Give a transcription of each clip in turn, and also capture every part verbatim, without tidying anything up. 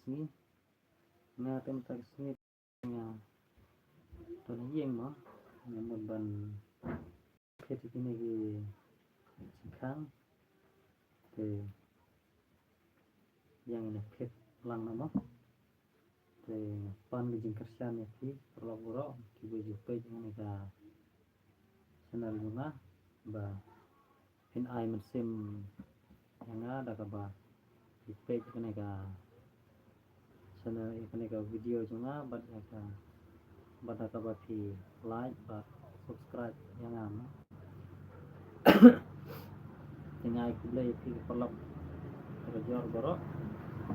Sngi. Nga te mynta ka sngi nga don ha ïing mo, nga mut ban phet ïa kine ki jingkhang. Te ïa ngin phet lang noh mo. Te pan ka jingkyrshan ïa phi paralok baroh kiba ju peit ïa kane ka channel jong nga, ba phin ai mynsiem ïa nga da kaba phi peit ïa kane ka channel, ïa kane ka video jong nga, bad ïa ka, bad da kaba phi like bad subscribe ïa nga mo. Te nga ai khublei ïa phi ki paralok, ka jor baroh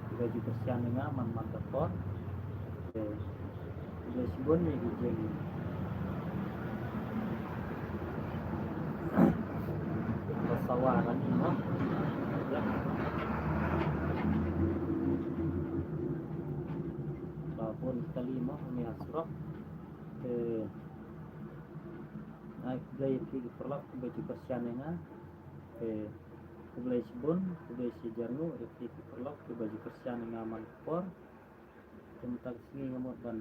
kiba ju kyrshan ïa nga man man ka por. Te khublei shibun ïa ki jing ba sawa rani mo. Ba bun kali mo, uni ha surok. Te nga ai khublei ïa phi ki paralok kiba ju kyrshan ïa nga. Te khublei shibun, khublei shihajar nguh ïa phi ki paralok kiba ju kyrshan ïa nga man ka por. Te mynta ka sngi nga mut ban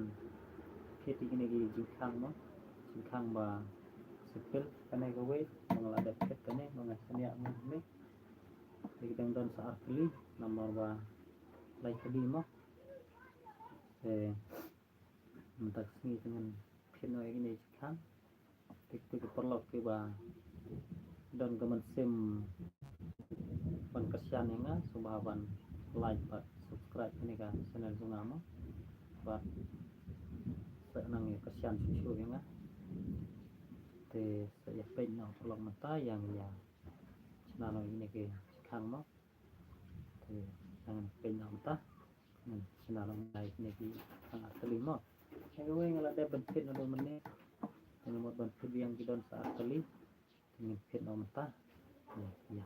phet ïa kine ki jingkhang mo. Jingkhang ba sipil kane kawei, ba nga la dep phet kane, ba nga shaniah mo kane. Te ki dang don sa ar tylli, namar ba lai tylli mo. Te mynta ka sngi te ngan phet noh ïa kine ki jingkhang. Te kito ki paralok kiba don ka mynsiem ban kyrshan ïa nga, sngewbha ban like bad subscribe kane ka channel jong nga mo. Bad sa nang ïa kyrshan shuh shuh ïa nga. Te sa ïa peit noh paralok mynta, ïa ngin ïa shna noh ïa kine ki jingkhang mo. Te ïa ngin peit noh mynta. Ngin shna noh ïa kine ki jingkhang ar tylli mo. Ïa kawei nga la dep ban phet naduh mynne. Te nga mut ban phet biang ki don sa ar tylli. Te ngin phet noh mynta. Ïa, ïa.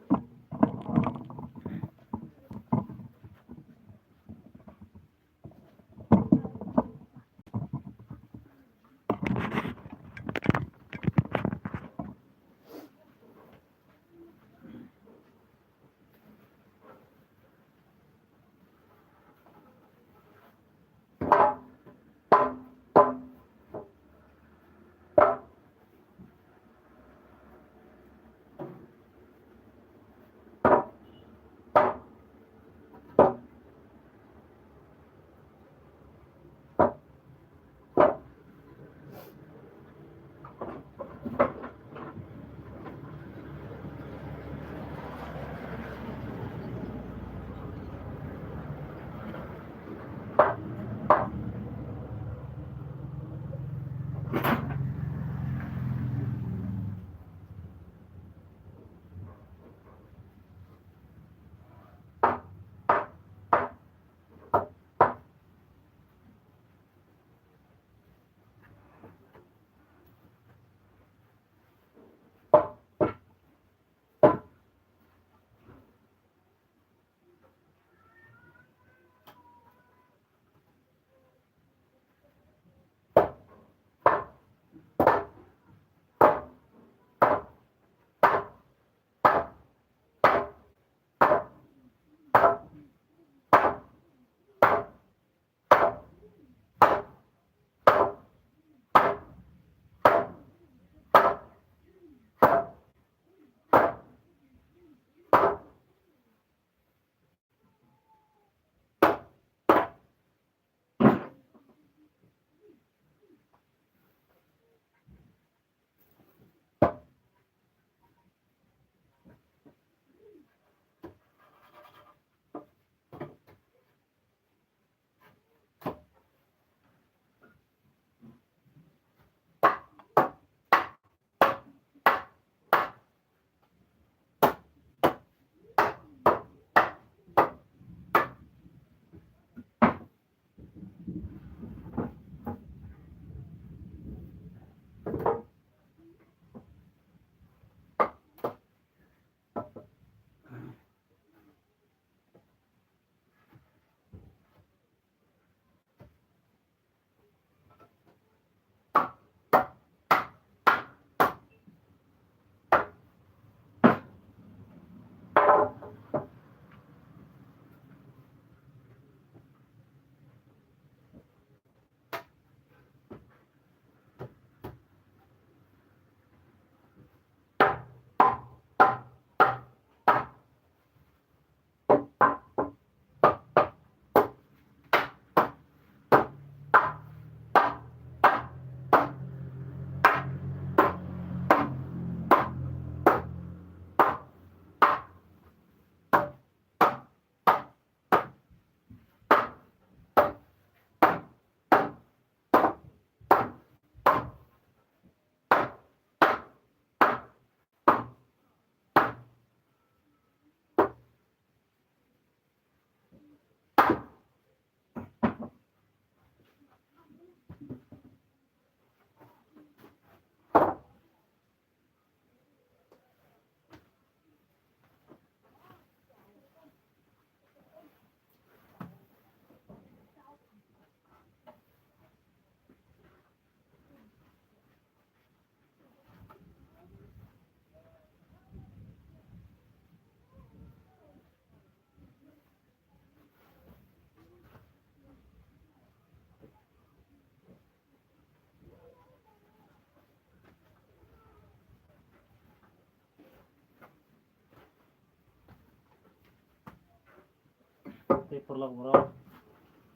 Paralok baroh,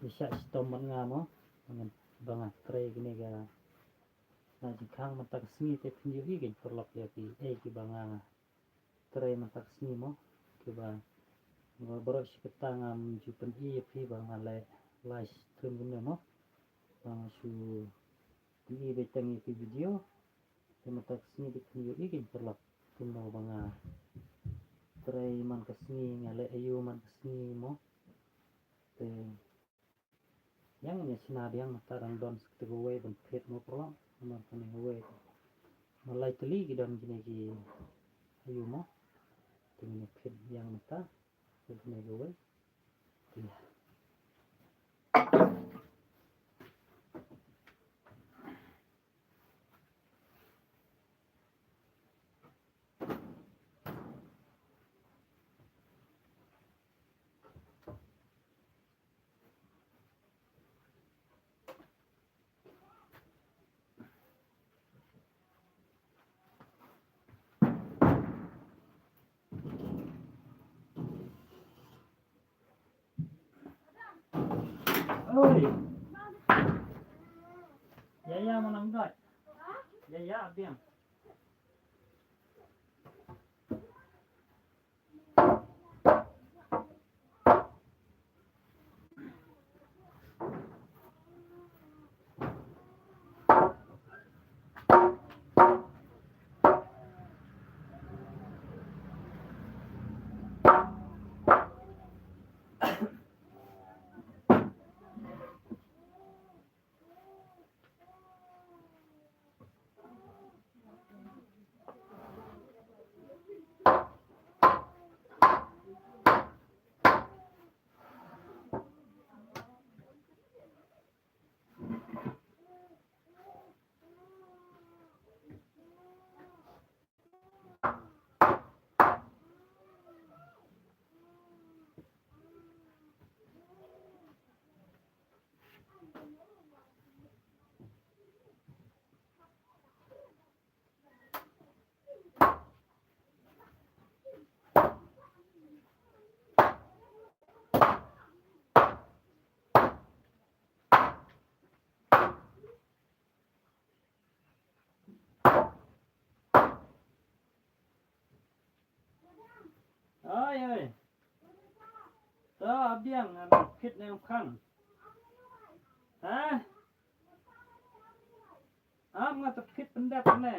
ïa sha shitom bad nga mo, ba nga trei kine ka, na jingkhang mynta ka sngi te phin ïohi kein paralok ïa ki, eh, kiba nga trei mynta ka sngi mo, kiba, nga baroh shi katta ngam ju pyni ïa phi ba nga leh live stream kumne mo, ba nga shu pyni beit tang ïa ki video. Te mynta ka sngi te phin ïohi kein paralok kumno ba nga trei man ka sngi, nga leh aïu man ka sngi mo. Te ïa ngin ïa shna biang, mynta dang don sa kawei ban peit mo paralok, namar kane kawei ma lai tylli ki don kine ki aïu mo. Te ngin ïa peit biang mynta sa kane kawei. Te ïa Oi. Ïa ïa ma nang dait. Ïa ïa biang. Oi, oi. To, biang, nga kit ne kan. Ha? Am nga tep kit pendap ne.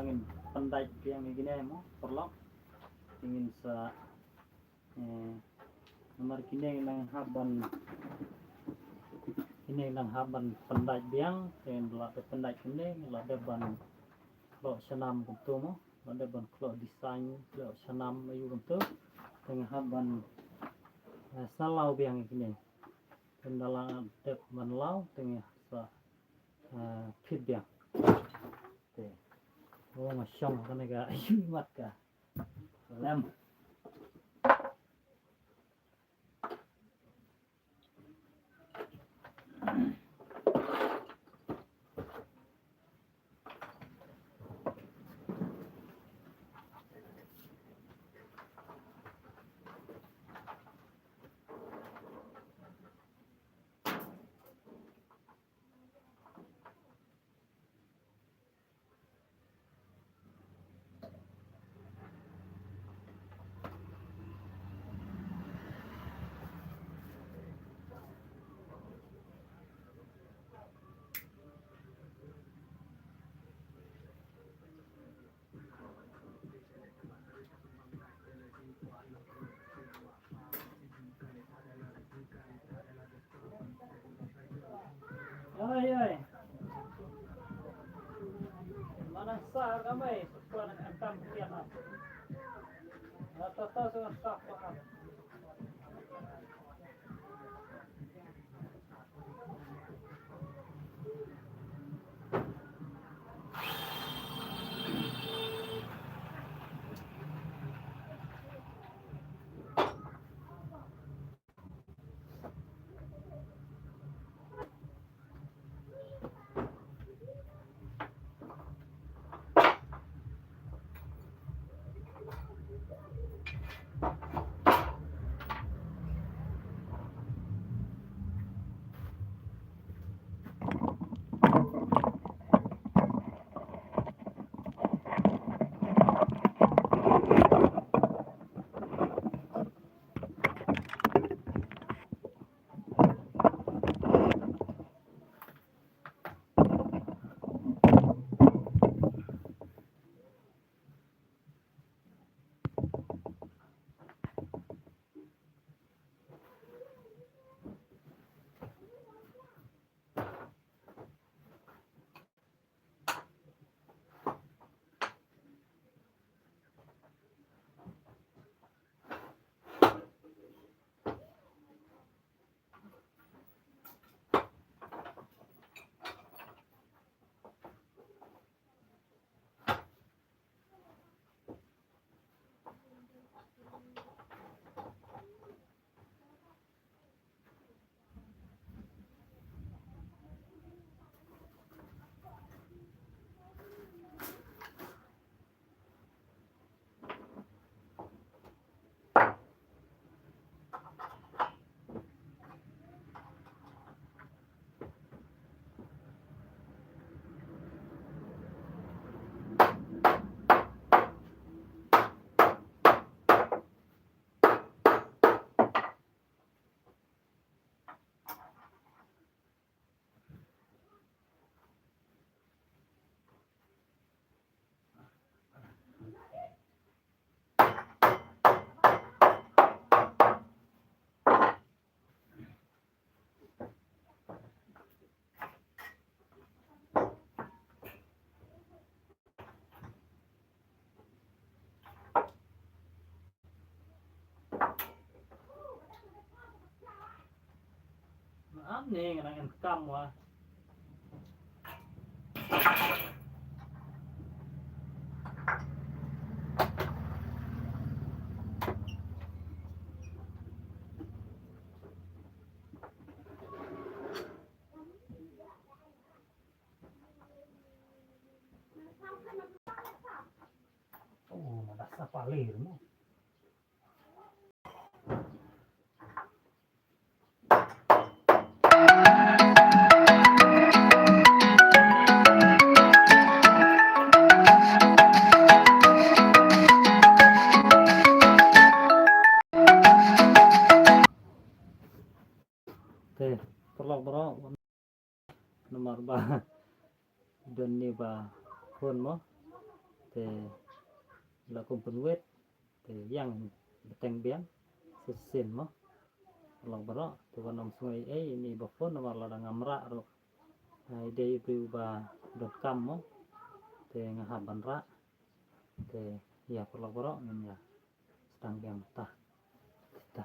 Ngin pyndait biang ïa kine mo, paralok. Te ngin sa, eh, namar kine ngi nang hap ban, kine ngi nang hap ban pyndait biang, te ngin la dep pyndait kine, ngin la dep ban kloi shnam kumto mo, la dep ban kloi design, kloi shnam ïa u kumto. Te ngi hap ban, eh, sa law biang ïa kine. Te ynda la dep ban law, te ngi sa, eh, phit biang. Te. Oh, nga shong kane ka ïing mat ka lem. Oi, oi. Manang sa ka mai, suka nang antam kian ah. Rata ta suka sa pa. Am ne nga nang enkam wa. Oh, madah sa palir mo. Te, paralok baroh. Namar ba don ne ba khun mo. Te la kum pynwit te ïang bteng biang shisien mo. Paralok baroh, te wat nym sngew ei ei ïa ine i ba phone namar lada ngam rah ruh, ah, i dei i briew ba donkam mo. Te nga hap ban rah. Te ïa paralok baroh ngin ïa sdang biang mynta. Te ta.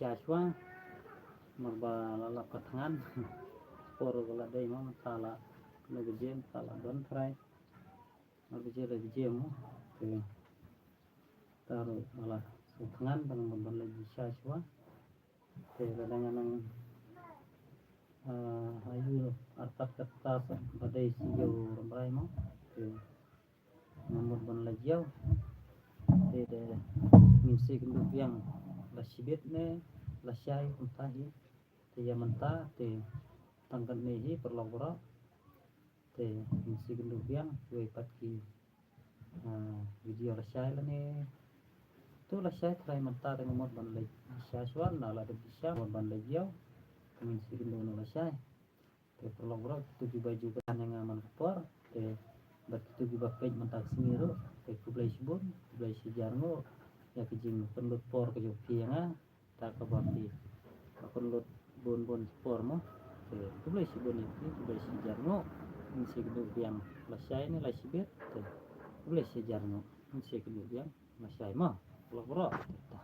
Joshua, marba la lap ka thngan. Por ba la dei mo, mynta la, kano baje mynta la don trai. Mar baje lai baje mo. Te mynta ruh la shu thngan, ban ban ban leit sha shuwa. Te lada nga nang, ah, ayu artat katta sa ba dei shi ïew rambrai mo. Te nga mut ban leit ïew. Te de ngin sa ïakynduh biang la shibit ne la shai kumta hi. Te ïa mynta te tang katne hi paralok baroh. Te ngin sa ïakynduh biang kiwei pat ki, ah, video lashai lane. To lashai trai mynta te nga mut ban leit sha shuwa, na la dep sha mut ban leit ïew. Te ngin sa ïakynduh noh lashai. Te paralok baroh, kito kiba ju kynmaw ïa nga man ka por, te bad kito kiba peit mynta ka sngi ruh, te khublei shibun, khublei shihajar nguh ïa ka jingpynlut por ka jong phi ïa nga. Ta kaba phi la pynlut bun bun por mo. Te khublei shibun ïa phi, khublei shihajar nguh. Ngin sa ïakynduh biang lashai ne la shibit. Te khublei shihajar nguh. Ngin sa ïakynduh biang lashai mo, paralok baroh. Ta.